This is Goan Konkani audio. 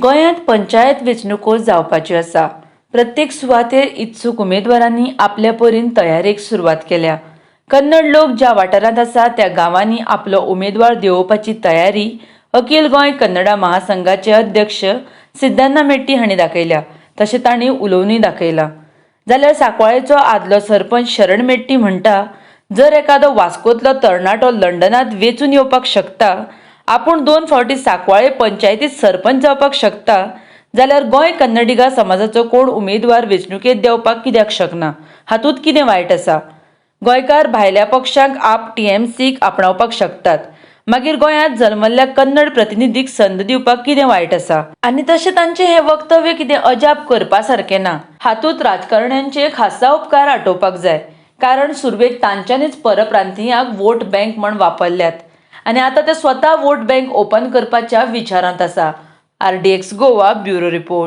गोंयांत पंचायत वेंचणुको जावपाच्यो आसा. प्रत्येक सुवातेर इत्सूक उमेदवारांनी आपल्या परीन तयारेक सुरवात केल्या. कन्नड लोक ज्या वाठारांत आसा त्या गांवांनी आपलो उमेदवार देंवोवपाची तयारी अखील गोंय कन्नडा महासंघाचे अध्यक्ष सिद्धान्ना मेट्टी हांणी दाखयल्या, तशें तांणी उलोवनूय दाखयलां. जाल्यार सांकवाळेचो आदलो सरपंच शरण मेट्टी म्हणटा, जर एखादो वास्कोतलो तरणाटो लंडनांत वेंचून येवपाक शकता, आपूण दोन फावटी सांकवाळे पंचायतीत सरपंच जावपाक शकता, जाल्यार गोंय कन्नडिगा समाजाचो कोण उमेदवार वेंचणुकेंत देंवपाक कित्याक शकना? हातूंत कितें वायट आसा? गोंयकार भायल्या पक्षांक, आप, टीएमसीक आपणावपाक शकतात, मागीर गोंयांत जल्मल्ल्या कन्नड प्रतिनिधीक संद दिवपाक कितें वायट आसा? आनी तशें तांचें हें वक्तव्य कितें अजाप करपा सारकें ना. हातूंत राजकारण्यांचे खासा उपकार आटोवपाक जाय, कारण सुरवेक तांच्यांनीच परप्रांतीयांक वोट बँक म्हण वापरल्यात आनी आतां ते स्वता वोट बँक ओपन करपाच्या विचारांत आसा. RDX Goa, bureau report.